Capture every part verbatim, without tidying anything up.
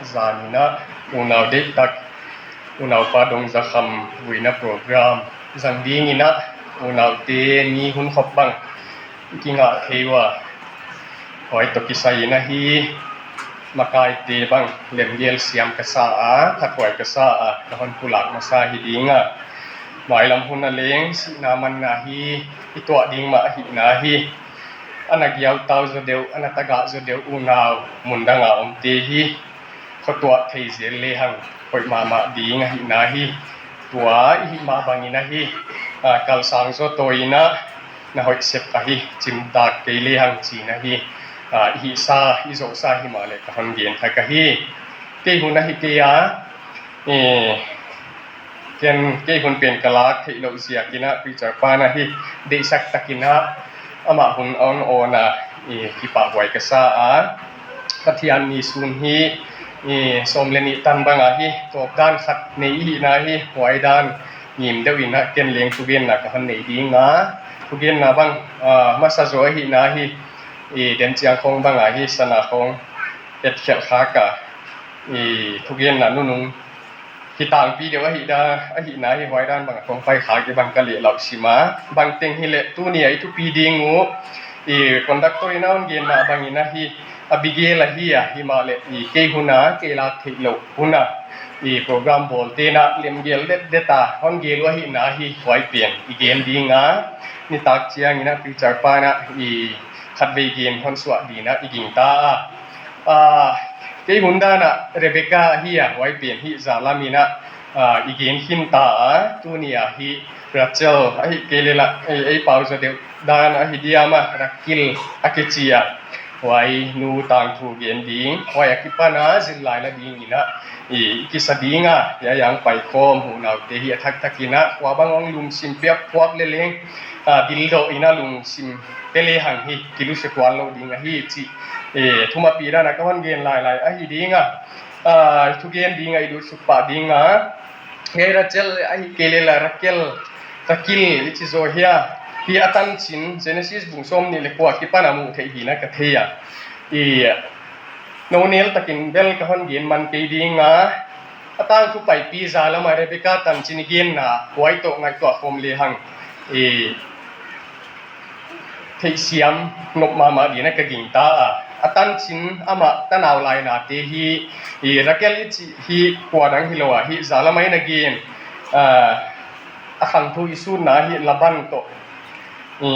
Zanin ah unau deihtak, unaupa Dong Za Kham vuina program zang dingin ah unaute mi hun khop bang kingah thei uh a, huai tawh kisai-in ahi makaite bang lemgel siam ka sa a, khathuai ka sa a, ka hon pulak masa hi ding a. Mailam hun a leng sihna manna hi, i tuah ding mah ahihna hi. A na giautau zaw deuh, a na tagah zaw deuh unau mundanga omte hi khuatuah thei zel lehang hoih mahmah ding ahihna hi. Tua i hih mah bangin ahi, a, kalsang zaw tawi-in ah na hoih sep ahi, cimtak kei lehang cin ahi, a, i hihsa i zohsa himah leh ka hon gen thak ahi. Kei hun ahi kei a, e, ken kei hun pen ka lak theih loh ziakin ah preacher pan ahi deihsak takin ah amah hun a hon awn a, e, kipahhuai ka sa a. Pathian ni sun hi, e, sawm le nih tan banga hi tawpdan khat nei ihihna hi, huai dan ngim deuhin ah ken leng thugenna ka hon nei ding a. Thugenna bang, a, masa zaw ahihna hi, e, den ciang khawng banga hi sana khawng etkhelh khak a, e, thugenna nunung hi tangpi deuh ahihna, ahihna hi, huai dan banga khawng pai khak deuh bang ka lehlauh sim a. Bangteng hileh tuni a i thupi ding uh, i conductor in a hon gen mah bangin ahi, Abigail ahi a, himah leh i kei hun a, kei lak theih loh hun a, i program bawlte'n ah lemgel detdet a hon gel uh ahihna hi, huai pen i gen ding a. Nitak ciangin ah preacher pan ah i khatvei gen hon suah dingin ah i gingta a. A, kei hun dan ah Rebecca ahi a, huai pen hih zalamin ah, a, i gen khinta a. Tuni a hih Rachel ahih kei leh lah, ei, ei pau zaw deuh dan ahi diam a, Rakil a kici a, huai nu tangthu gen ding. Huai a kipan a zillai la dingin ah i kisa ding a, hiai a hong paikhawm unaute hi a thaktakin ah khua bang hong lungsim piaphuap leleng, a, bildawhin ah lungsim pia lehang hi kilusia tuan lo ding ahi cih, e, thumapi dan a ka hon gen lailai ahi ding a. A, thugen ding a i lutsuk pah ding a, hiai Rachel ahih kei leh lah Rakel, Rakil i ci zaw hia, hi a tanchin Genesis bung sawm nih le kua kipan a muh theih hi'n ah ka thei a. I, no nel takin bel ka hon gen man kei ding a, a tangthu paipi zalam a Rebecca tanchin i genna huai tawh ngaihtuah khawm lehang, e, theihsiam nop mahmah dingin ah ka gingta a. A tanchin amah tanau lainate hi, i, Rakel i cih hi kua dang hi lo a, hih zalam a i na gen, a, a khangthu i sutna hi Laban tawh, i,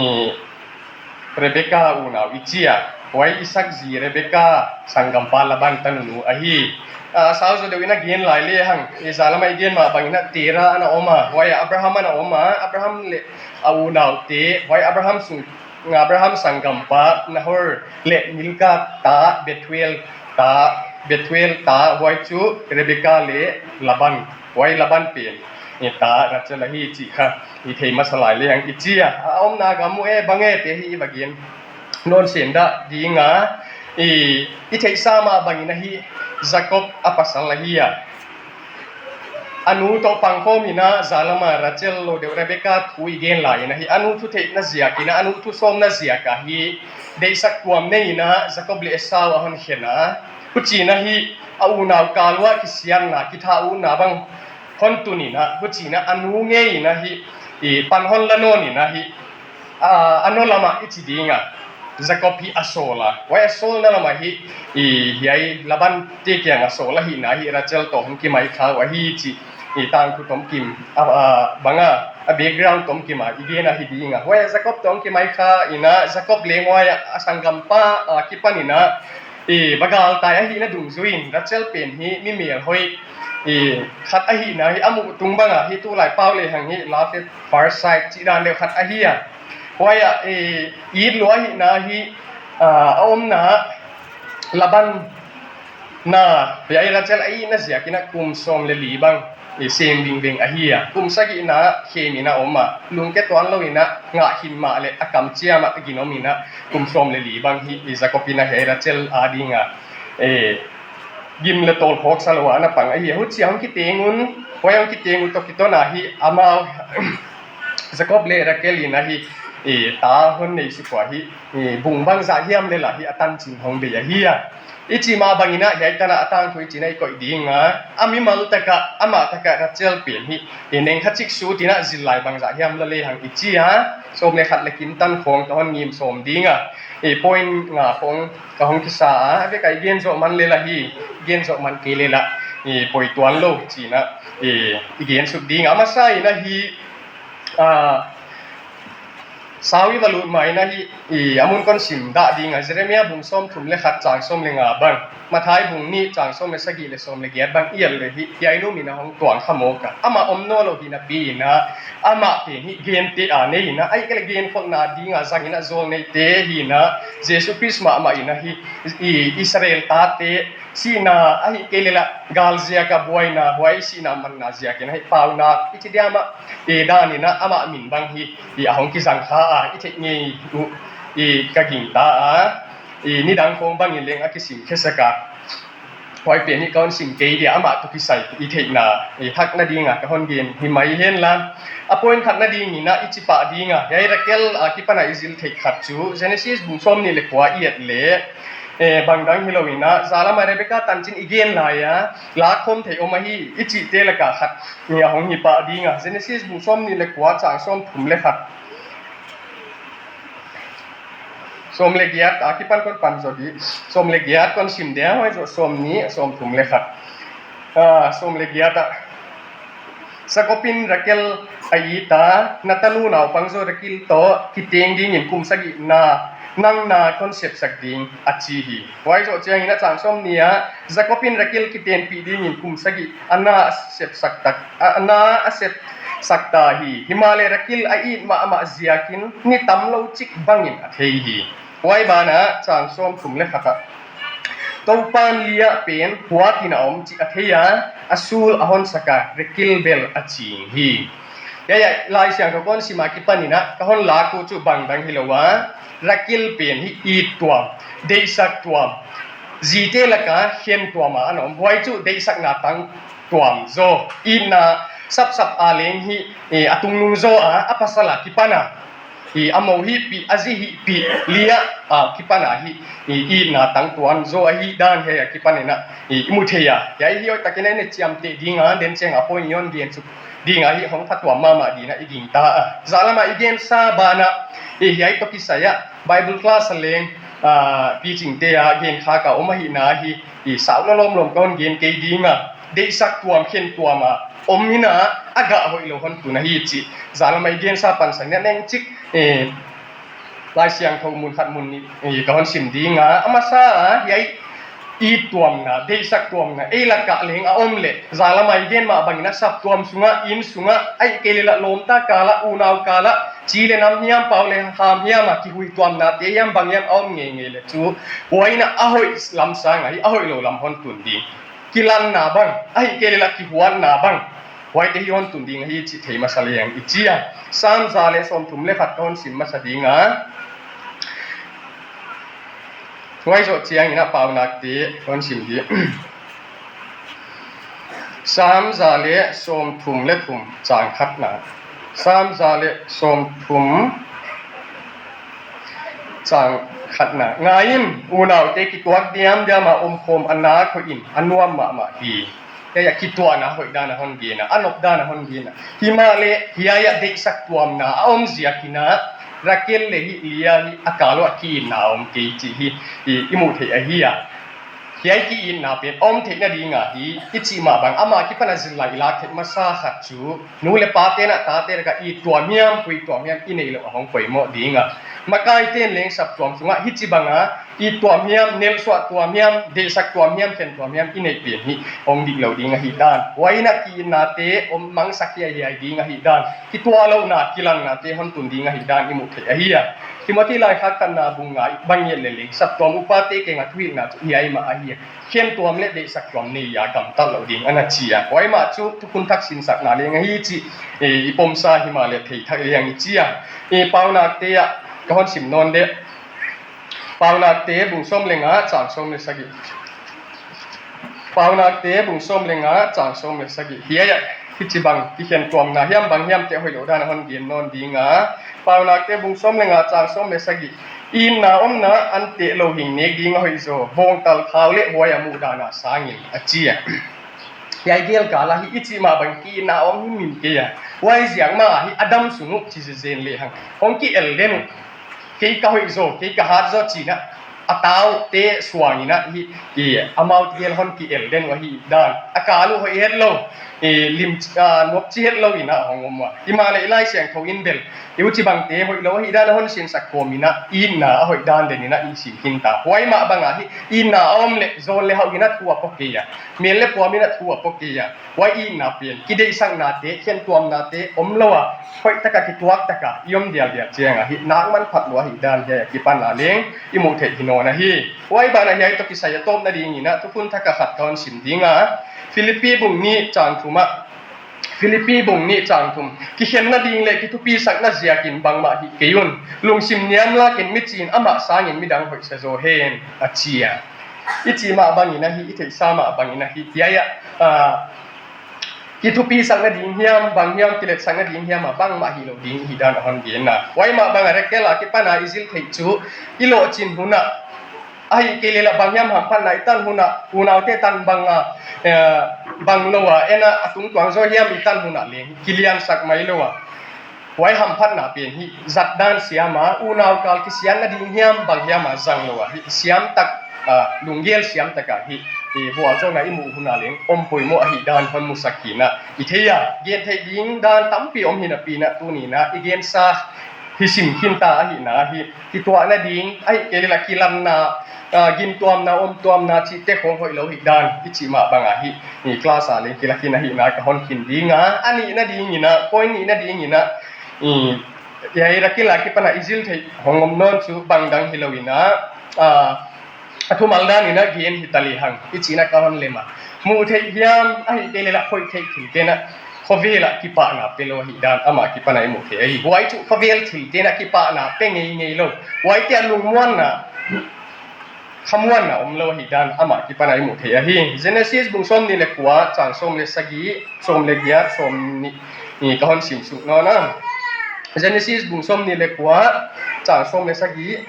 Rebecca unau i ci a, huai Isaac zi Rebecca sanggampa Laban tanunu ahi. A, sau zaw deuhin a gen lai lehang, i, zalam a i gen mah bangin ah Terah a na om a, huai a Abraham a na om a, Abraham leh a unaute, huai Abraham sung, Abraham sanggampa Nahor leh Milka ta Bethuel ta, Bethuel ta, huai chu Rebecca leh Laban, huai Laban pen, e, ta Rachel ahi cih kha i thei masa lai lehang i ci a. A omna gam uh e bang e te hi i va gen nawn sen dah ding a, i, i theihsa mah bangin ahi Jacob a pasal ahi a, a nu tawh pangkhawmin ah zalam a Rachel lo deuh Rebecca thu i gen lai-in ahi, a nu thu theihna ziakin ah, a nu thu sawmna ziak ahi, deihsak tuam nei-in ah Jacob leh Esau a hon khen a. Huchiin ahi a unau kal uah kisiatna, kithah utna bang hon tunin ah, huchiin ah a nu ngei-in ahi, i, pan hon la nawnin ahi, a, a nua lamah i ci ding a, Jacob hi a sawl a, huai a sawlna lamah hi, i, hiai Laban te kiang a sawl ahihna hi, Rachel tawh hong kimaikha uh ahi cih, i, tangthu tomkim, a, a, bang a, a background tomkim a i gen ahi ding a. Huai a Jacob tawh hong kimaikha in ah, Jacob leng huai a, a sanggampa a kipanin ah, i, va galtai ahihna dungzui-in Rachel pen hi mi melhoih, i, khat ahihna hi a muh tung bang a hi, tulai pau lehang hi love at first sight cih dan deuh khat ahi a. Huai a, i, it lua ahihna hi, a, a omna Laban na, hiai Rachel a itna ziakin ah kum sawm le li bang, i, sem vingveng ahi a. Kum sagihna khemin a om a, lungke tuan loin ah ngah khin mah leh a kamciam ah gin omin ah kum sawm le li bang hi, i, Jacob in ah hiai Rachel ading a, e, gim leh tawl phawksa lo a na pang ahi a. Huchia hong kiteng un, huai hong kiteng uh tawh kiton a hi amau Jacob leh Rakel in ahi, i ta hon nei suk uh hi, i bung bangzah hiam le lah hi a tancin hong bei ahi a. I cih mah bangin ah hiai tan ah a tangthu i cih in ah i koih ding a, a mimal tak ah, amah tak ah Rachel pen hi, i neng khat cik sut in ah zillai bangzah hiam la lehang i ci a, sawm le khat le kim tan khawng ka hon ngim sawm ding a, i point nga khawng ka hong kisa a, a vek ah i gen zawh man le lah hi, gen zawh man kei le lah i poi tuan lo ci in ah i, i gen suk ding a. A masa in ah hi, a, sau i va lut ma in ah hi, i a mun kon sim dah ding a, Jeremiah bung sawmthum le khat chang sawm le nga bang, Matthai bung nih chang sawm le sagih le sawm le giat bang i et le hi, hiai nung in ah hong tuang kha mawk a, amah om nawn lo hi napi in ah, amah pen hi gente a nei in ah, ahih kei leh genkholhna ding a zang in ah zawl neite hi in ah, Jesu Khrist mahmah in ah hi, i Israel tate sihna ahih kei leh lah gal ziak a buaina, huai sihna manna ziakin ah hi paunak i ci diam ah, i dan in ah amah min bang hi, i a hong kizang kha a, i theih ngei uh, i ka gingta a, i nidang khawng bangin leng a kisim khesak a, huai pen hi ka hon sim kei dia, amah tawh kisai i theihna, i thak nading a ka hon gen hi mai hen la. A point khat nading in ah i ci pah ding a, hiai Rachel a kipan a i zil theih khat cu Genesis bung sawmnih le kua i et le, eh, bangdang hi lo in ah, zalam a Rebecca tancin i gen lai a, lakkhawm theih om ahi i cihte lak ah khat, i a hong hi pah ding a, Genesis bung sawmnih le kua chang sawmthum le khat. Sawm le giat a kipan kon pan zaw dih. Sawm le giat kon sim dia, huai zawh sawmnih, sawmthum le khat. A, sawm le giat ah, Jakob in Rachel a it a, na tanu naupang zaw Rachel tawh kiteng dingin kum sagih na, nang na kon sepsak ding a ci hi. Huai zawh ciangin ah chang sawmnih ah, Jakob in Rachel kitenpih dingin kum sagih a na a sepsak tak, a, a na a sepsak ta hi. Himahleh Rachel a it mahmah ziakin ni tam lo cik bangin a thei hi. Huai ban ah chang sawmthum le khat ah, Topan Leah pen huat in a om cih a thei a, a sul a honsak a, Rachel bel a cing hi. Hiai ah Laisiangthou kon sim a kipan in ah ka hon lak uh cu bangdang hi lo a, Rachel pen hi it tuam, deihsak tuam, zite lak ah khen tuam a a na om. Huai cu deihsakna tang tuam zaw, itna sapsap a leng hi, eh, a tungnung zaw a, a pasal a kipan a, i a mo hihpih, a zi hihpih, Leah a kipan a hi, i itna tang tuam zaw ahih dan hiai a kipan in ah i, i mu thei a. Hiai hi hoihtakin ah i na ciamteh ding a, den ciang a point i hon gen suk ding a, hi hong phatuam mahmah ding a i gingta a. Zalam a i gensa ban ah, i hiai tawh kisai ah Bible class a leng, a, picingte a genkhak a om ahihna hi, i sau lawmlawm ka hon gen kei ding a, deihsak tuam, khen tuam a om in ah a gah hoih lo hon tun ahi cih zalam a i gensa pansan in ah neng cik, eh, Laisiangthou mun khat mun nih, eh, ka hon sim ding a, a masa a hiai it tuamna, deihsak tuamna ei lak ah leng a om leh, zalam a i gen mah bangin ah saptuam sungah, inn sungah, ahih kei leh lah lawmta kal ah, unau kal ah, ci le nam hiam, pau le ham hiam a kihui tuamnate hiam, bang hiam a om ngeingei leh cu, huai in ah a hoih lam sang a hi, a hoih lo lam hon tun ding. Kilanna bang, ahih kei leh lah kihuatna bang, huaite hi hon tun ding ahi cih thei masa leng i ci a. Sam za le sawmthum le khat ka hon sim masa ding a. Huai zawh ciangin ah paunakte ka hon sim dih. Sam za le sawmthum le thum chang khatna. Sam za le sawmthum chang khatna. Ngai in, unaute kituak diamdiam a omkhawm a nak hoih in a nuam mahmah hi. Hiai ah kituahna hoih dan a hon gen a, a nop dan a hon gen a. Himahleh hiai ah deihsak tuamna a om ziakin ah Rachel le hi Leah hi a kal uah ki-itna a om kei cih hi i, i muh theih ahi a. Hiai ki-itna pen a om theih nading a hi i cih mah bang, amah kipan a zillai i lak theih masa khat cu nu le pate in ah tate lak ah it tuam hiam, hui tuam hiam i neih loh a hong poimawh ding a. Makaite in leng saptuam sungah hici bang a it tuam hiam, nelsuah tuam hiam, deihsak tuam hiam, khen tuam hiam i neih pen hi hong dik lo ding ahih dan, huai in ah ki-itnate om mangsak hiaihiai ding ahih dan, kituah lohna, kilannate hon tun ding ahih dan i muh theih ahi a. Timothy laikhak khatna bung nga bang i et leh leng saptuam upate kiang a thuhilhna cu hiai mah ahi a, khen tuam le deihsak tuam nei a gamtat loh ding a na ci a. Huai mah cu thukhun thak sinsakna leng ahi cih, eh, i pomsa himahleh thei thak leng i ci a. Eh, paunakte ah ka hon sim nawn deuh. Paunakte bung sawm le nga chang sawm le sagih. Paunakte bung sawm le nga chang sawm le sagih. Hiai ah Hici bang kikhen tuamna hiam bang hiam te hoih lo dan a hon gen nawn ding a, Paunakte bung sawm le nga chang sawm le sagih, itna omna an teh lo hing nek ding a hoih zaw, bawngtal khau le huai a muh dan a sangin a ci a. Hiai gel kal a hi i cih mah bang ki-itna om hi min kei a. Huai ziak mah hi a dam sung uh ci zezen lehang hong ki-el den uh. Kei ka hoih zaw, kei ka hat zaw ci-in ah a ta uh te suang in ah hi, i, amau gel hon ki-el den uh ahi dan. A kal uh hoih het lo, i, lim, a, nuam ci het lo in ah hong om uh a. Himahleh i Lai Siangtho in bel i huci bangte hoih lo ahi dan a hon sinsak kawm in ah itna a hoih dan den in ah i sin khin ta. Huai mah bang a hi itna a om leh zawn le hauh in ah thu a pua kei a, mel le puam in ah thu a pua kei a. Huai itna pen kideihsaknate, khentuamnate om lo a, hoih taka kituak taka i om dialdial ciang a hi nak manphat lua hi dan hiai a kipan a leng i muh theih hi nawn a hi. Huai ban a hiai tawh kisai a tawpna ding in ah thukhun thak a khat ka hon sim ding a, Philippi bung nih chang thum ah, Philippi bung nih chang thum, kikhenna ding le kithupisakna ziakin bangmah hih kei un, lungsim niamlakin mi ci-in amah sangin midang hoih sa zaw hen a ci a. I cih mah bangin a hi, i theihsa mah bangin a hi, hiai ah, a, kithupisakna ding hiam, bang hiam, kiletsakna ding hiam a bangmah hi lo ding hi dan a hon gen a. Huai mah bang a Rakel a kipan a i zil theih cu i lawhcin hun ah, ahih kei leh lah bang hiam hamphatna i tan hun ah, unaute tan bang a, eh, bang lo a, en a, a tungtuang zaw hiam i tan hun ah leng kiliansak mai lo a. Huai hamphatna pen hi zat dan siam a, unau kal kisiatna ding hiam bang hiam a zang lo a hi siam tak, ah, lunggel siam tak a hi, i vualzawhna i muh hun a leng om poimawh ahi dan hon musak hi in ah i thei a. Gen theih ding dan tampi om hi napi in ah tuni in ah i gensa hi sim khin ta ahi in ah hi, kituahna ding ahih kei leh lah kilanna, ah, gintuamna, omtuamna cihte khong hoih lo hi dan i cih mah bang a hi, i class a leng kila khin ahi in ah ka hon khin ding a, a nihna ding in ah, point nihna ding in ah, i, hiai Rakel a kipan a i zil theih hong om nawn cu bangdang hi lo in ah, ah, a thumal dan in ah gen hi ta lehang i cih in ah ka hon lem a. Muh theih hiam ahih kei leh lah khoih theih thilte in ah khovel ah kipahna pe lo ahi dan amah kipan a i muh theih ahi. Huai cu khovel thilte in ah kipahna pe ngeingei lo. Huaite ah lungmuanna, khamuanna om lo ahi dan amah kipan a i muh theih ahi. Genesis bung sawm nih le kua chang sawm le sagih, sawm le giat, sawm nih, nih ka hon sim suk nawn a. Genesis bung sawm nih le kua chang sawm le sagih.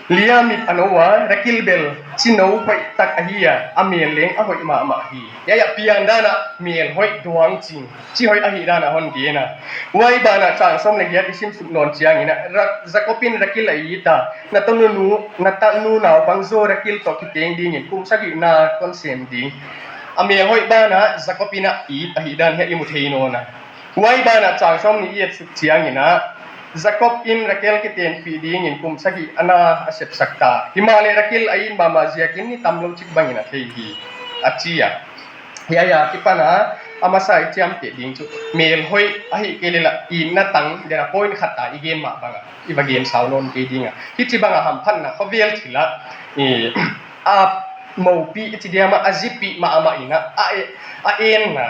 Lia mit a no a, Rakil bel cino hoih tak ahi a, a mel leng a hoih mahmah hi. Hiai ah pian dan ah mel hoih duang cing, ci hoih ahi dan a hon gen a. Huai ban ah chang sawm le giat i sim suk nawn ciangin ah, Ra-, Jakob in Rakil a it a, na tanu, na tanu naupang zaw Rakil tawh kiteng dingin kum sagihna kon sem ding. A mel hoih ban ah Jakob in a it ahi dan hiai i mu thei nawn a. Huai ban ah chang sawm nih i et suk ciangin ah, Jakob in Rakil kitenpih dingin kum sagih a na a sepsak ta. Himahleh Rakil a it mahmah ziakin ni tam lo cik bangin a thei hi, a ci a. Hiai a kipan a, a masa i ciamteh ding cu mel hoih ahih kei leh lah itna tang, den a point khat a i gen mah bang a i va gen sau nawn kei ding a. Hici bang a hamphatna khovel thil ah, i, a mopih i ci diam ah, a zipih mahmah in ah, a e-, a enna,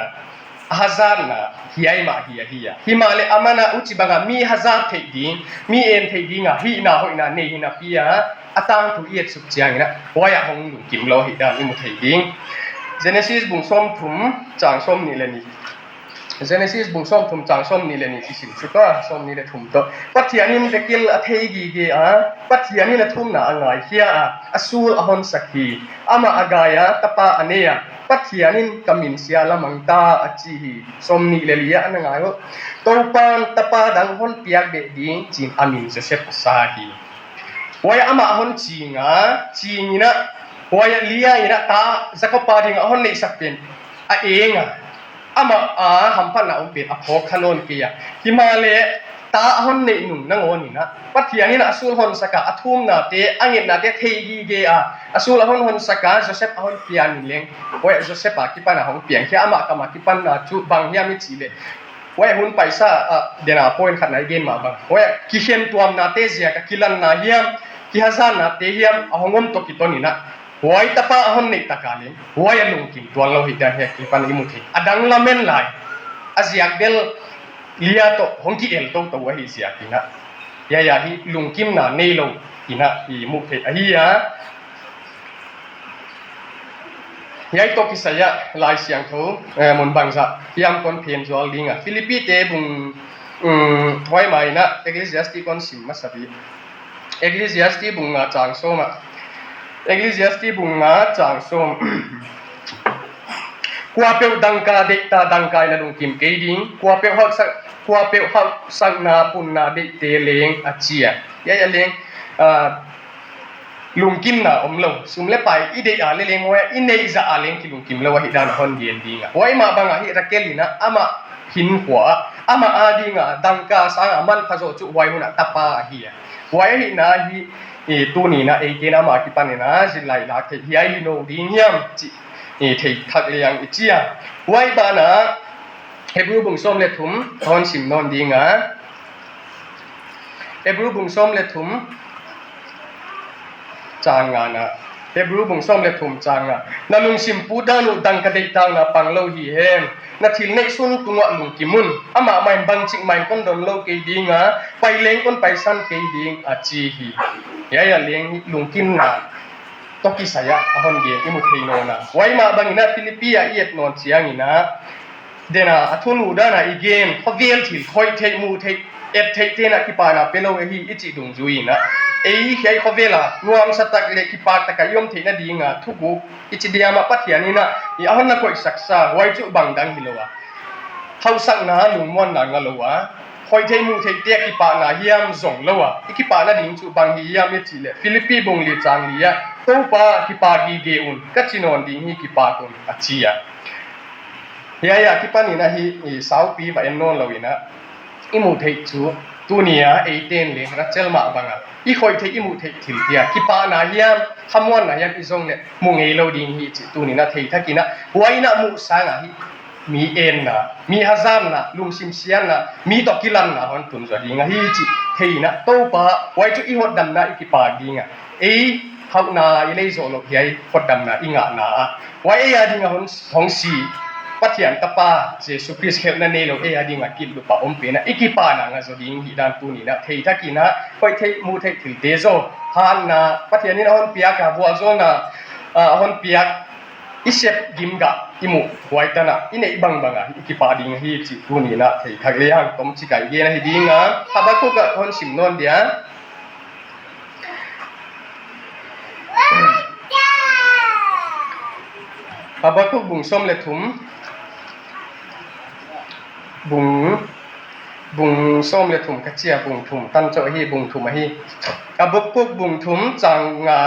a hazatna hiai mah hi ahi a. Himahleh a man ah huci bang a mi hazat theih ding, mi en theih ding a hihna hoihna nei hi napi a, a tangthu i et suk ciangin ah huai ah hong lungkim lo ahi dan i mu thei ding. Genesis bung sawm thum chang sawm nih le nih. Genesis bung sawm thum chang sawm nih le nih i sim suk a, sawm nih le thum tawh. Pathian in Rakil a thei gige a, Pathian in a thumna a ngaikhia a, a sul a honsak hi. Amah a gai a, tapa a nei a, Pathian in ka min sia lamang ta a ci hi. Sawm nih le li ah na ngai uh. Topan tapa dang hon piak beh ding ci-in a min Joseph a sa hi. Huai ah amah a hon cing a, cing in ah, huai ah Lia in ah ta Jakob a ding a hon neihsak pen a eng a. Amah a hamphatna om pen a phawk kha nawn kei a. Himahleh ta a hon neih nung nangawn in ah Pathian in a sul honsak a, a thumnate, a ngetnate thei gige a, a sul a hon honsak a, Joseph a hon pian in leng, huai ah Joseph a kipan a hong piang khia. Amah kam a kipanna cu bang hiam i cih leh, huai ah hun paisa a, den a point khatna i gen mah bang, huai ah kikhen tuamnate ziak a kilanna hiam, kihazatnate hiam a hong om tawh kiton in ah, huai tapa a hon neih tak a leng huai a lungkim tuan lo hi dan hiai kipan i mu thei. A dang lamen lai, a ziak bel Lia tawh hong ki-el toto ahi ziak in ah, hiai ah hi lungkimna nei lo in ah i mu thei ahi a. Hiai tawh kisai ah Lai Siangtho, eh, mun bangzah hiam kon phen zual ding a. Philippi te bung, um, huai mah in ah Ecclesiastes kon sim masa dih. Ecclesiastes bung nga chang sawm ah. Ecclesiastes bung nga chang sawm. Kuapeuh dangka deihta dangka in a lungkim kei ding. Kuapeuh hauhsak, kuapeuh hauhsakna punna deihte leng a ci a. Hiai ah leng, ah, lungkimna om lo. Sum le pai i deih a le leng, huai i neih zah a leng kilungkim lo ahihdan a hon gen ding a. Huai mah bang a hi Rakel in ah amah hinkhua ah, amah a ding a dangka sang a manpha zawh cu huai hun ah tapa ahi a. Huai ahihna hi, i, tuni in ah eite in amah kipan in ah zin lai lak theih hiai hi no ding hiam cih, i, thei thak liang i ci a. Huai ban ah Hebrew bung sawm le thum hon sim nawn ding a. Hebrew bung sawm le thum chang nga na. Hebrew bung sawm le thum chang nga. Na lungsim put dan uh dangka deihtakna pang lo hi hen. Na thil neih sun tungah lungkim un. Amah mah in bangcik mah in kon don lo kei ding a, pai leng kon paisan kei ding a ci hi. Hiai ah leng lungkimna tawh kisai ah a hon gen i mu thei nawn a. Huai mah bang in ah Philippi ah i et nawn ciang in ah, den a, a thulu dan a i gen, khovel thil, khoih theih, muh theih, et theih te in ah kipahna pe lo ahi i cih dungzui in ah, ei hiai khovel a nuamsa tak le kipak tak a i om theih nading a thuguk i ci diam ah Pathian in ah i a hon na koihsak sa, huai cu bang dang hi lo a, hauhsakna lungmuanna ngah lo a, khoih theih muh theih te a kipahna hiam zong lo a, i kipah nading cu bang hi hiam i cih leh Philippi bung li chang li ah, Topa kipak gige un, ka ci nawn ding hi, kipak un a ci a. Hiai ah kipan in ah hi, i, saupi va en nawn lo in ah, i muh theih cu tuni a eite in leng Rakel mah bang a i khoih theih i muh theih thil te a kipahna hiam, khamuanna hiam i zong leh mu ngei lo ding hi cih tuni in ah thei thak in ah, huai in ah muh sang a hi mi enna, mi hazatna, lungsim siatna, mi tawh kilanna hon tun zaw ding ahi cih thei in ah, Topa, huai cu i hotdamna i kipak ding a, ei hauhna i lei zawh loh hiai hotdamna i ngahna ah, huai ei a ding a hong, hong si Pathian Tapa Jesu Khrist khelhna nei lo ei a ding a kilhlup a om pen ah i kipahna ngah zaw ding hi dan tuni in ah thei thak in ah, khoih theih muh theih thil te zaw, hatna Pathian in a hon piak a, vualzawlna, ah, a hon piak i sep gim gah i muh huai tan ah i neih bangbang a i kipah ding ahi cih tuni in ah thei thak liang tom ci kai gen ahi ding a. Habakuk ah hon sim nawn dia. Habakuk bung sawm le thum, bung, bung sawm le thum ka ci a, bung thum tan cawh ahi, bung thum ahi. Habakuk bung thum chang nga,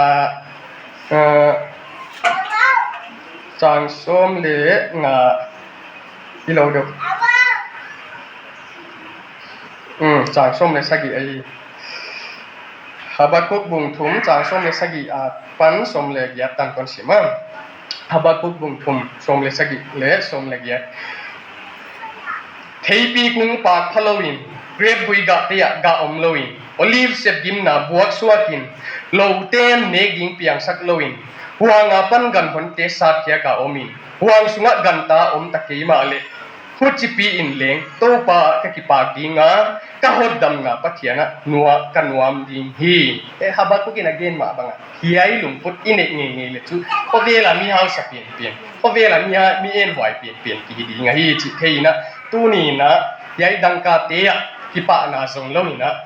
eh, chang sawm le nga i lo deuh. Um, chang sawm le sagih ahi. Habakuk bung thum chang sawm le sagih a pan sawm le giat tan kon sim a. Habakuk bung thum sawm le sagih le sawm le giat. Theipi kung pak pha loin, grep vui gahte ah gah om loin, olive sepgimna buaksuak in, lote nek ding piangsak loin, huang a pan ganhonte satkhiak a om in, huang sungah ganta om ta kei mah leh, hucipi in leng Topa ah ka kipak ding a, ka hotdamna Pathian ah nua ka nuam ding hi. Eh, Habakuk in a gen mah bang a, hiai lungput i neih ngeingei leh cu khovel a mi hausa pianpian, khovel a mi, mi enhuai pianpian kihi ding ahi cih thei in ah, tuni in ah hiai dangkate ah kipahna zong lo in ah,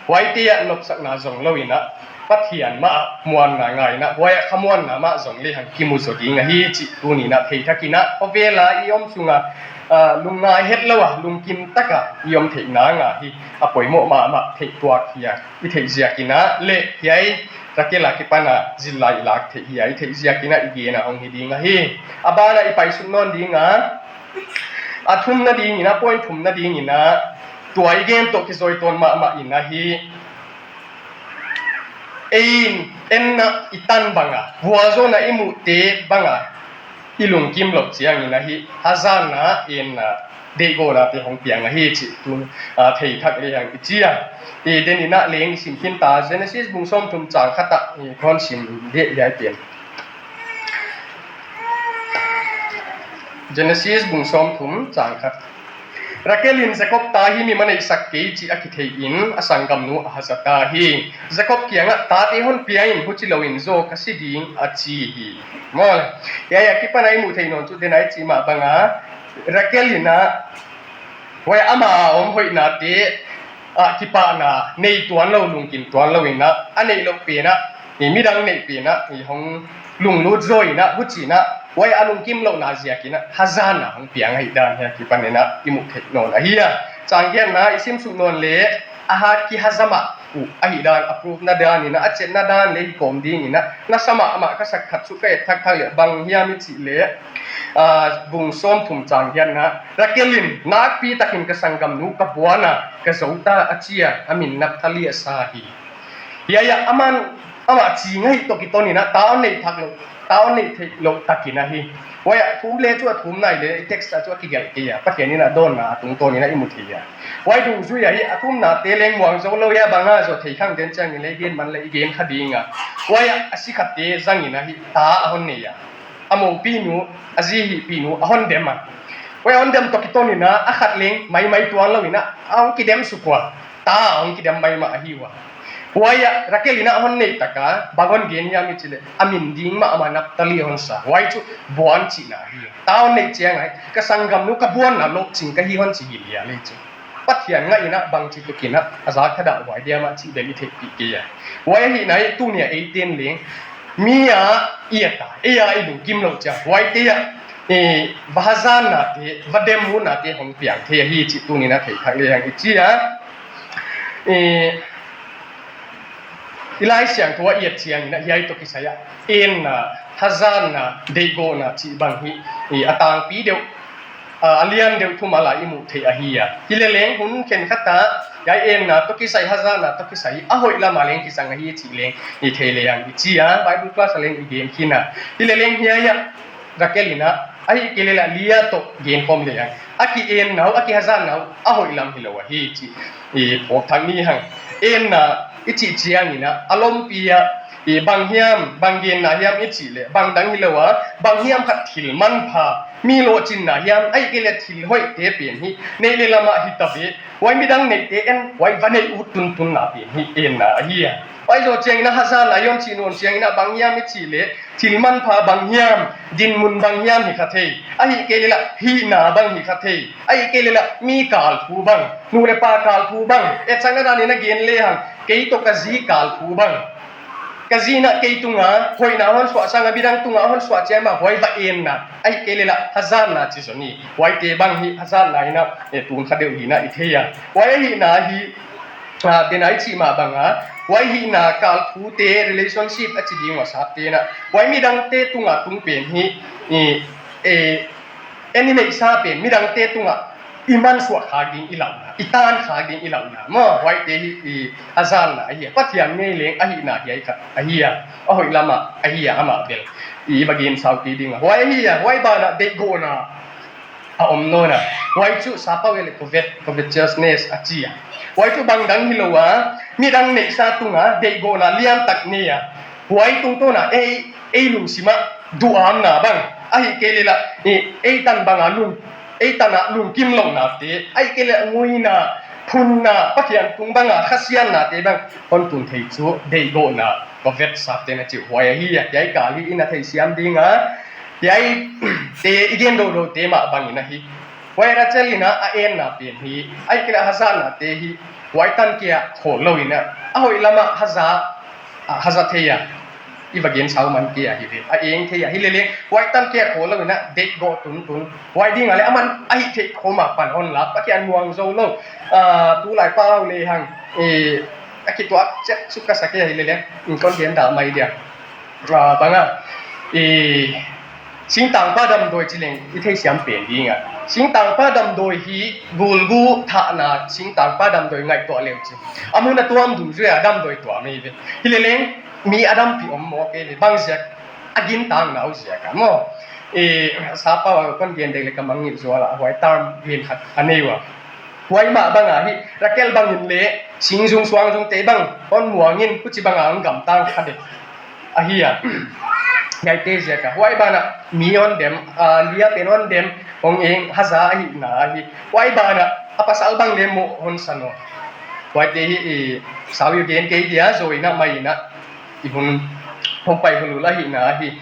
huaite ah nopsakna zong lo in ah, Pathian mah ah muanna ngai in ah, huai ah khamuanna mah zong lehang kimu zaw ding ahi cih tuni in ah thei thak in ah, khovel a i om sung a, ah, lungngai het lo a, lungkim tak a i om theihna nga hi a poimawh mahmah theih tuak hi a, i theih ziak in ah leh hiai Rakel a kipan a zin lai i lak theih hi a, i theih ziak in ah i gen a hong hi ding ahi. A ban ah i paisuk nawn ding a, a thum nading in ah, point thum nading in ah, tua i gen tawh kizawitawn mahmah in ahi. Ei in enna i tan bang a, vualzawlna i muhte bang a i lungkim loh ciang in ahi, hazatna, enna, deihgawhnate hong piang ahi cih tun, ah, thei thak lehang i ci a. I den in ah leng i sim khin ta, Genesis bung sawmthum chang khat ah i kon sim dih hiai pen. Genesis bung sawmthum chang khat. Rakel in Jakob ta hi mi ma neihsak kei cih a kithei in a sanggamnu a haza ta hi. Jakob kiangah, tate hon pia in, huci loin zaw ka si ding, a ci hi. Maw le. Hiai a kipan a i muh theih nawn cu den a i cih mah banga Rakel in ah huai ama a om hoihnate ah kipahna nei tuan lo, lungkim tuan lo in ah a neih loh pen ah, i midang neih pen ah i hong lunglut zaw in ah, huci in ah huai a lungkim lohna ziak in ah hazatna hong piang ahih dan hiai a kipan in ah i muh theih nawn ahi a. Cang giatna i sim suk nawn le a hat kihaza mah uh ahih dan a proof na dan in ah, a cetna dan le hi kawm ding in ah, na sa mahmah ka sak khat cu ka et thakthak le bang hiam i cih le, ah, bung sawmthum cang giatna, Rakel in nakpi takin ka sanggamnu ka buan a, ka zo ta, a ci a, a min Naphtali a sa hi. Hiai ah aman amah ci ngei tawh kiton in ah ta hon neih thak loh, ta hon neih theih loh takin ahi. Huai ah thum le cu a thum nai le, text ah cu a kigelh kei a, Pathian in ah dawnna a tungtawn in ah i mu thei a. Huai dungzui ahi, a thumnate leng muang zo lo, hiai banga zaw thei khang den ciangin le gen man le i gen kha ding a. Huai ah a si khatte zang in ahi, ta a hon nei a, a mopihnu, a zi hihpihnu a hon dem a. Huai a hon dem tawh kiton in ah a khat leng maimai tuan lo in ah a hong kidem suk ua, ta a hong kidem maimah ahi ua. Huai ah Rakel in ah hon neih taka bang hon gen hiam i cih le, a min ding mah amah Naphtali hon sa, huai cu buan cihna ahi. Ta hon neih ciang ahi, ka sanggamnu ka buanna lohcing ka hi hon ci hi lia le cu. Pathian ngah in ah bangci tuk in ah a zak thadah huai diam ah cih bel i theihpih kei a. Huai ahihna hi, tuni a eiten leng mi a i et a, ei a i lungkim loh ciang huaite ah, eh, va hazatnate, va demutnate hong piang thei ahi cih tuni in ah theih thak le hang i ci a. Eh, i Lai Siangtho a i et ciangin ah hiai tawh kisai ah enna, hazatna, deihgawhna cih bang hi, eh, a tangpi deuh, ah, a lian deuh thum a lai i muh theih ahi a. Hi le leng hun khenkhat ah hiai enna tawh kisai, hazatna tawh kisai a hoih lam a leng kizang ahi cih leng i thei le hang i ci a. Bible class a leng i gen khin a. Hi le leng hiai ah Rakel in ah, ahih kei le lah Lia tawh gen khawm le hang, a ki-enna uh, a kihazatna uh a hoih lam hi lo ahi cih i phawk thak ni hang. Enna i cih ciangin ah a lompi ah, i bang hiam, bang genna hiam i cih le bang dang hi lo a, bang hiam khat thil manpha, mi lawhcinna hiam, ahih kei le thil hoihte pen hi, neih le lam ah hi ta ve, huai midang neihte en, huai va neih ut tuntunna pen hi enna ahi a. Huai zaw ciangin ah hazatna i hon cih nawn ciangin ah bang hiam i cih le thil manpha bang hiam, dinmun bang hiam hi kha thei, ahih kei le lah hihna bang hi kha thei, ahih kei le lah mi kalphu bang, nu le pa kalphu bang, etsakna dan in a gen le hang, kei tawh ka zi kalphu bang, ka zi in ah kei tungah hoihna hon suah sangin midang tungah hon suah ciang mah huai va enna, ahih kei le lah hazatna ci zaw ni. Huaite bang hi hazatna in ah, eh, tun kha deuh hi in ah i thei a. Huai ahihna hi, ah, den a i cih mah banga, huai hihna kalphute, relationship a ci ding uh a sapte in ah, huai midangte tungah tung pen hi, i, eh, en i neihsa pen midangte tungah i mansuah khak ding i lauhna, i tan khak ding i lauhna maw, huaite hi i hazatna ahi a. Pathian ngei leng ahihna hiai khat ahi a, a hoih lam ah ahi a, amah bel i va gen sau kei ding a. Huai ahi a, huai banah deihgawhna a om nawn a. Huai cu sappau le covet, covetousness a ci a. Huai cu bang dang hi lo a, midang neihsa tungah deihgawhna liantak nei a. Huai tungtawn ah ei, ei lungsim ah duhamna bang, ahih kei le lah, i, ei tan bang a lung, ei tan ah lungkim lohnate, ahih kei le lah nguina, phunna, Pathian tung bang a khasiannate bang hon tun thei cu deihgawhna, covet sapte in a cih huai ahi a. Hiai kal hi in a theisiam ding a, hiaite i gen dodote mah bangin ahi. Huai Rakel in ah a enna pen hi, ahih kei le hazatnate hi, huai tan kia khawl lo in ah a hoih lam ah haza, ah, haza thei a, i va gen sau man kei a hi ve, a eng thei a hi le leng huai tan kia khawl lo in ah deihgawh tuntun, huai ding a le aman ahih theih khawm a pan hon lak, Pathian muang zo lo, ah, tulai pau le hang, eh, a kituak ciat suk ka sa kei a hi le leng, in kon gen dah mai dia. Ah, bang a, i, singtangpa damdawi ci leng i theisiam pen ding a. Singtangpa damdawi hi gulgu thahna, singtangpa damdawi ngaihtuah leu ci. A mun a tuam dungzui a damdawi tuam hi ve. Hi le leng mi a dampi om maw kei ve. Bang ziak, a gintakna uh ziak a maw. I, sappau a kon gen dek le ka mangngilh zual a, huai term gen khat a nei uh a. Huai mah bang a hi, Rakel bangin le singzung suangzungte bang hon muang in, huci bang a hong gamtang kha dek ahi a. Hiaite ziak a, huai banah mi hon dem, ah, Lia pen hon dem, hong eng haza ahihna ahi. Huai banah a pasal bang le mawh hon sa nawn. Huaite hi i sau i gen kei dia, zaw inah mai inah i hun hong pai hulul ahihna ahi.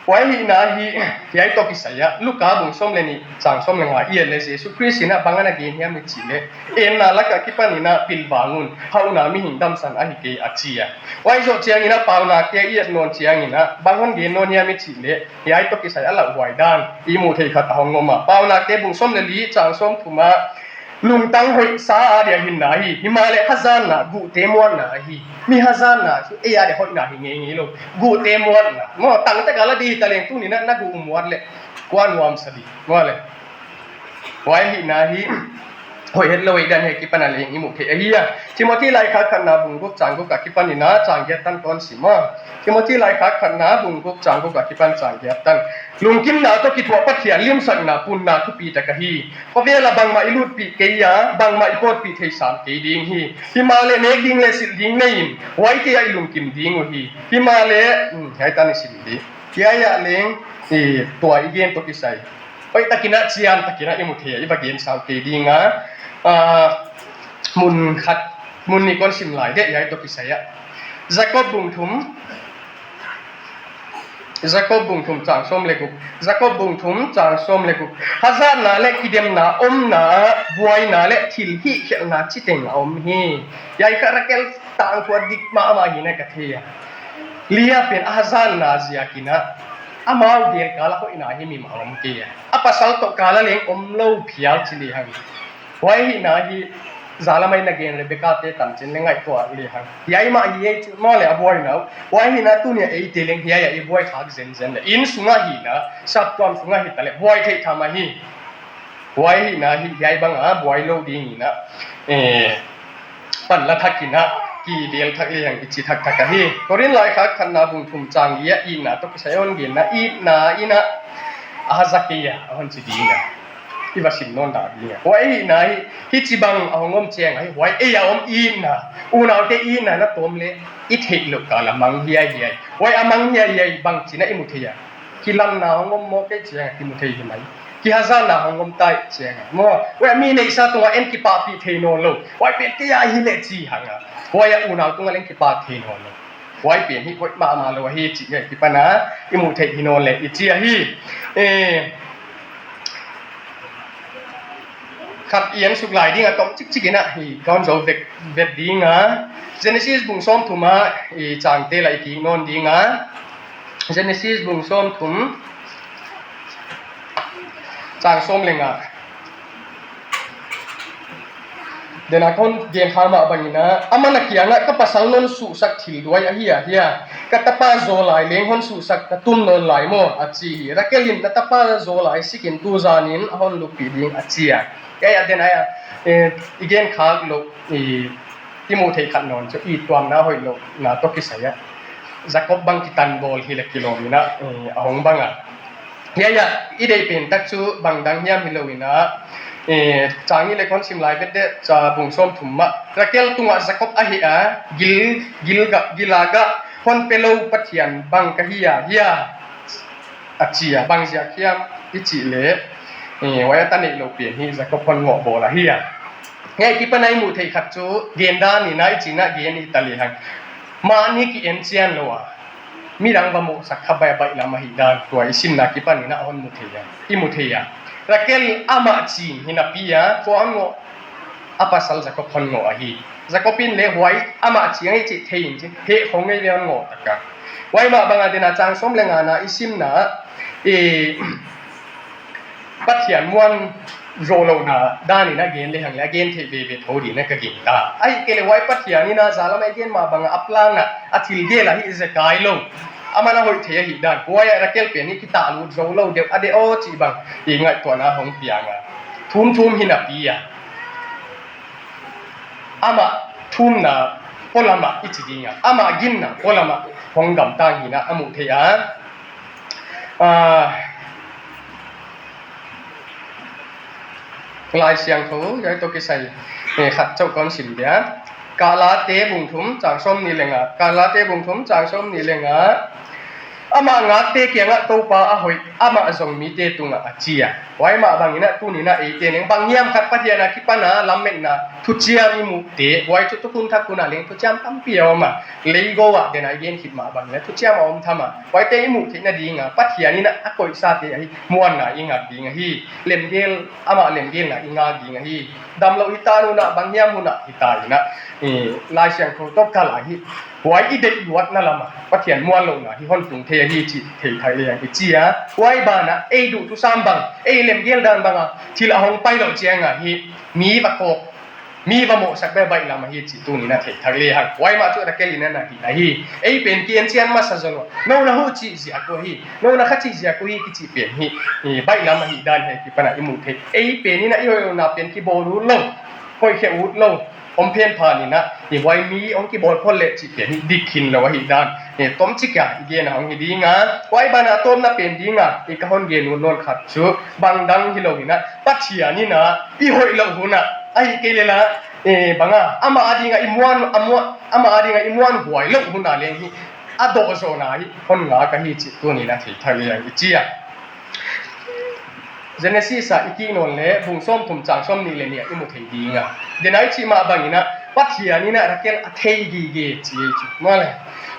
Huai ahihna ahi. Hiai tawh kisai ah Luka bung sawm le nih chang sawm le nga i et leh Jesu Khrist inah bang a na gen hiam i cih leh, enna lakah kipan inah pilvang un, hauhna mihing damsan ahi kei a ci a. Huai zoh ciang inah paunakte i et nawn ciang inah bang hon gen nawn hiam i cih leh, hiai tawh kisai a lauhuai dan i muh theih khat a hong om a. Paunakte bung sawm le li chang sawm thum ah, lungtang hoihsa a dia hinna hi, himahleh hazatna guhte muanna ahi. Mi hazatna hi ei a dia hoihna hi ngeingei lo. Guhte muanna. Maw, tangtak a la di hi taleng tuni inah na guh muat leh kua nuamsa di. Maw le. Huai ahihna hi. Hoih het lo ei dan hi a kipan a leng i muh theih ahi a. Timothy laikhak khatna bung guk chang guk a kipan inah chang giat tan tawh sim a. Timothy laikhak khatna bung guk chang guk a kipan chang giat tan. Lungkimna tawh kithuah Pathian limsakna punna thupitak ahi. Khovel ah bangmah i lutpih kei a, bangmah i pawtpih thei sam kei ding hi. Himahleh nek ding le silh ding nei in, huaite ah i lungkim ding uh hi. Himahleh, hmm, hiai tan i sim dih. Hiai ah leng, i, tua i gen tawh kisai hoihtak inah ciamtak inah i muh thei a, i va gen sau kei ding a. Ah, mun khat, mun nih kon sim lai deuh hiai tawh kisai ah. Jakob bung thum, Jakob bung thum chang sawm le guk. Jakob bung thum chang sawm le guk. Hazatna le kidemna omna ah buaina le thil hihkhelhna citeng a om hi. Hiai kha Rakel tangthu a dik mahmah hi na ka thei a. Leah pen a hazatna ziak inah amau gel kal a hoihna hi mimah a om kei a. A pasal tawh kal a leng om lo phial ci lehang. Huai ahihna hi, zalam ah i na gen Rebekate tancin le ngaihtuah lehang. Hiai mah hi ei ci maw le a buaina uh. Huai ahihna tuni a eite leng hiai ah i buai khak zenzen le. Inn sungah hi inah, saptuam sungah hi ta leh buai theih tham ahi. Huai ahihna hi, hiai bang a buai lo ding inah, eh, pan la thak inah, kibel thak lehang i ci thakthak ahi. Korin laikhak khatna bung thum chang li ah itna tawh kisai hon genna, itna inah a haza kei a, a hon ci ding a. I va sim nawn dah ding a. Huai ahihna hi, hichibang a hong om ciang ahi, huai ei a om itna, unaute itna na tawm leh i theih loh kal a mang hiaihiai. Huai a mang hiaihiai bangci inah i mu thei a. Kilamna hong om mawk ei ciang a kimu thei hi mai. Kihazatna hong om ta ei ciang a. Maw, huai mi neihsa tungah en kipahpih thei nawn lo. Huai pen kei a hi leh ci hang a. Huai a unau tungah leng kipak thei nawn lo. Huai pen hi hoih mahmah lo ahi cih hiai kipan a i muh theih hi nawn leh i ci ahi. Eh, khat i en suk lai ding a, tom cikcik inah hi ka hon zo vek, vek ding a. Genesis bung sawm thum ah i changte lah i kik nawn ding a. Genesis bung sawm thum chang sawm le nga. Denah ka hon gen kha mah bang inah, aman a kiangah ka pasal non suhsak thil duai ahi a hia, ka tapa zaw lai leng hon suhsak ka tum nawn lai maw a ci hi. Rakel in na tapa zaw lai sikin tuzan in a hon lupih ding a ci a. Hiai ah denah, eh, i gen khak loh, i, i muh theih khat nawn chu i tuamna hoih lohna tawh kisai ah Jakob bang kitan bawl hi leh kilawm inah, eh, a hong bang a. Hiai ah i deih pen tak chu bang dang hiam hi lo inah, eh, chang nih le kon sim lai vet deuh, cha bung sawm thum mah. Rakel tungah Jakob a heh a, gil, gil gah, gil a gah hon pe lo Pathian bang ka hi a hia a ci a, bang ziak hiam i cih leh, eh, huai a ta neih loh pen hi Jakob hon ngawh bawl ahi a. Hiai kipan a i muh theih khat chu gen dan inah i cih inah gen i ta lehang, mahni ki en cian lo a, midang va mawhsak kha baihbaih lam ahih dan tua i simna kipan inah a hon mu thei a, i mu thei a. Rakel amah cin hi napi a, kua hon ngawh? A pasal Jakob hon ngawh ahi. Jakob in leh huai amah ciang i cih thei in cih heh khong ngei leh hon ngawh tak a. Huai mah bang a denah chang sawm le nga na i simna, eh, Pathian muan zawh lohna dan inah gen lehang leh a gen theih veve tho ding inah ka gingta. Ahih kei leh huai Pathian inah zalam ah i gen mah bang a a plan ah a thil gel ahi zekai lo. Aman a hoih thei ahih dan. Huai ah Rakel pen hi kitahlut zo lo deuh a deuh aw cih bang i ngaihtuahna hong piang a. Thumthum hi napi a, amah thumna pualam ah i ci ding a, amah ginna pualam ah hong gamtang hi inah a muh theih a. Ah, Lai Siangtho hiai tawh kisai, eh, khat chauh kon sim dia. Galate bung thum chang sawm nih le nga. Galate bung thum chang sawm nih le nga. Amah ngakte kiangah Topa a hoih, amah zong mite tungah a ciah. Huai mah bangin ah tuni-in ah eite neng bang hiam khat Pathian a kipan a lametna thuciam i muhte, huai cu thukhun thak hun ah leng thuciam tampi a om a, leigo ah den a i gen khit mah bangin ah thuciam a om tham a, huaite i muh theih nading a Pathian in ah a koihsate ahi muanna i ngak ding ahi. Lemgel, amah lemgelna i ngak ding ahi. Damloh hita in ah, bang hiam hun ah hita in ah, eh, Lai Siangtho tawh kal ahi. Huai i deih luatna lam ah Pathian muanlohna hi hon tung thei ahi cih thei thak lehang i ci a. Huai banah ei duh thusam bang, ei lemgel dan bang a thil a hong pai loh ciang ahi, mi va kawk, mi va mawhsak bek baih lam ahi cih tuni-in ah thei thak lehang. Huai mah cu Rakel in ah na hih ahi. Ei pen ki-encian masa zaw lo, no na huh cih ziak uh ahi, no na kha cih ziak uh hi kici pen hi, i baih lam ahi dan hi kipan ah i muh thei. Ei pen in ah i hoih lohna pen kibawl ut lo, hoih khia ut lo, om phen phan in ah, i huai mi hong kibawl phot leh cih pen hi dik khin lo ahi dan, eh, tomcik a i gen a hong hi ding a. Huai banah tawpna pen ding a i ka hon gen ut nawn khat cu bang dang hi lo in ah, Pathian in ah i hoih loh hun ah, ahi kei leh lah, eh, bang a, amah a ding a i muan, a muan, amah a ding a i muanhuai loh hun ah leng hi a dawhzawhna hi hon ngak ahi cih tuni-in ah thei thak lehang i ci a. Genesis ah i kik nawn leh bung sawmthum cang sawmnih leh nih ah i mu thei ding a. Den a i cih mah bangin ah Pathian in ah Rakel a thei gige ci ei cu. Mah leh,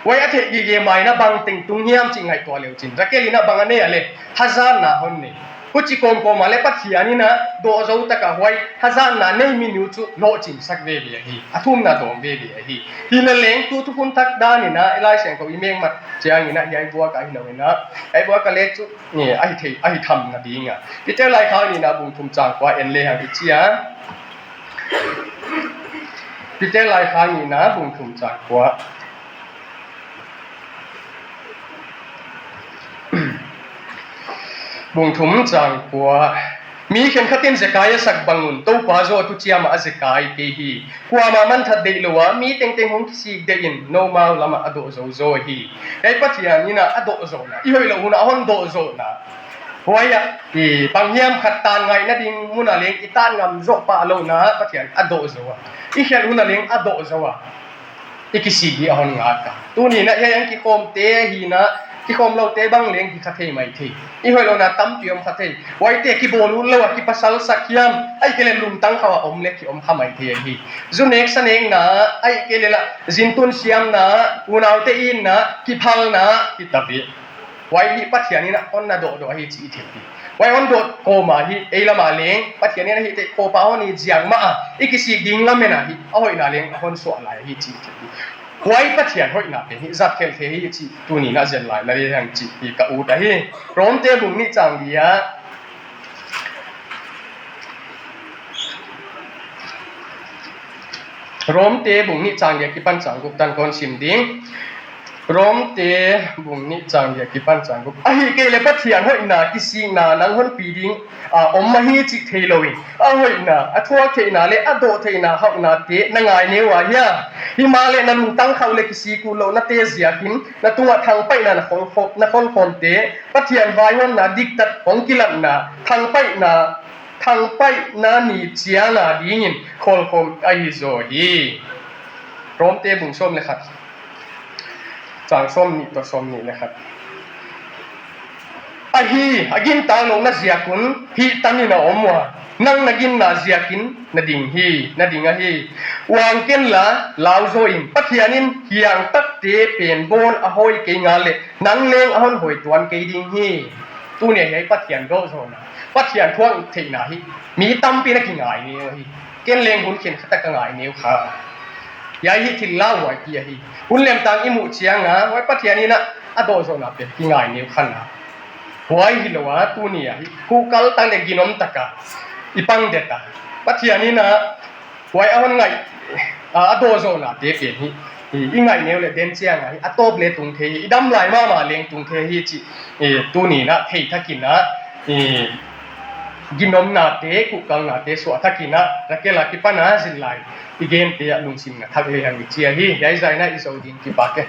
huai a theih gige mah in ah bang teng tung hiam cih ngaihtuah le uh cin, Rakel in ah bang a nei a leh hazatna hon nei. Huci kawmkawm a leh Pathian in ah dawhzo tak a huai hazatna nei mi nu cu lawhcingsak veve ahi, a thumna dawng veve ahi. Hi leh leng tu thukhun thak dan in ah Lai Siangtho i mek mat ciangin ah hiai buak ah hi lo in ah, hiai buak ah leh cu, eh, ahi thei, ahi tham nading a. Peter laikhak nihna bung thum cang kua en lehang i ci a. Peter laikhak nihna bung thum cang kua. Bung thum cang kua. Mi khenkhat in zekai a sak bangun Topa zaw a thuciam ah a zekai kei hi. Kuamah manthat deih lo a mi tengteng hong kisik deih in nomau lam ah a dawhzo zaw hi. Hiai Pathian in ah a dawhzawhna, i hoih loh hun ah a hon dawhzawhna, huai ah i bang hiam khat tan ngaih nading mun ah leng i tan ngam zawh pah lohna Pathian a dawhzo a, i khelh hun ah leng a dawhzo a, i kisik hi a hon ngak a. Tuni-in ah hiai ang kikhawmte hi in ah, kikhawm lote bang leng hi kha thei mai thei. I hoih lohna tampi om kha thei. Huaite kibawl ut lo a kipasal sak hiam, ahi kei leh lungtang khauh a om leh ki om kha mai thei ahi. Zu nek sa nekna, ahi kei leh lah zintun siamna, unaute itna, kiphalna, hi ta ve. Huai hi Pathian in ah hon na dawhdawh ahi cih i thei hi. Huai hon dawh kawm a hi, ei lam ah leng Pathian in ah hih teh kawpa hon i ziak mah a, i kisik ding lamen a hi, a hoihna leng a hon suah lai ahi cih i thei hi. Huai Pathian hoihna pen hi zat khelh thei hi cih tuni-in ah zen lai na lehang cih hi ka ut ahi. Romte bung nih cang li ah Romte bung nih cang li a kipan cang guk tan kon sim ding. Romte bung nih cang li a kipan cang guk. Ahi kei leh Pathian hoihna kisikna nang honpi ding a om ahi cih thei lo in, a hoihna, a thuak theihna leh a dawh theihna hauhnate na ngai neu a hia? Himahleh na lungtang khauh leh kisik uh lohnate ziakin na tungah thangpaihna na khol, na kholkhawmte Pathian vaihawmna diktat hong kilatna thangpaihna thangpaihna ni ciang a dingin khawlkhawm ahi zaw hi. Romte bung sawm leh khat, cang sawmnih tawh sawmnih leh khat. Ahi, a gintak lohna ziak un hih tan in a om ua, nang na ginna ziakin na ding hi, na ding ahi. Uang ken la, lau zaw in, Pathian in hiang takte pen bawn a hawi kei ngal leh, nang leng a hon hawi tuan kei ding hi. Tuni a hiai Pathian dawhzawhna, Pathian thuak theihna hi mi tampi in a kingai neu hi. Ken leng hun khenkhat ah ka ngai neu kha. Hiai hi thil lauhuai pi ahi. Hun lemtang i muh ciang a, huai Pathian in ah a dawhzawhna pen kingai neu kha na. Huai hi lo a, tuni a hi khuhkal tak leh ginom tak a i pang det a, Pathian in ah huai a hon ngaih, a, a dawhzawhnate pen hi, i, i ngaih neu leh den ciang a hi, a tawp leh tung thei hi, i dam lai mahmah leng tung thei hi cih, i, tuni in ah thei thak in ah, i, ginomnate, khuhkalnate suah thak in ah, Rakel a kipan a zin lai i gente ah lungsim na thak lehang i ci a hi. Hiai zah in ah i zo ding, kipak e.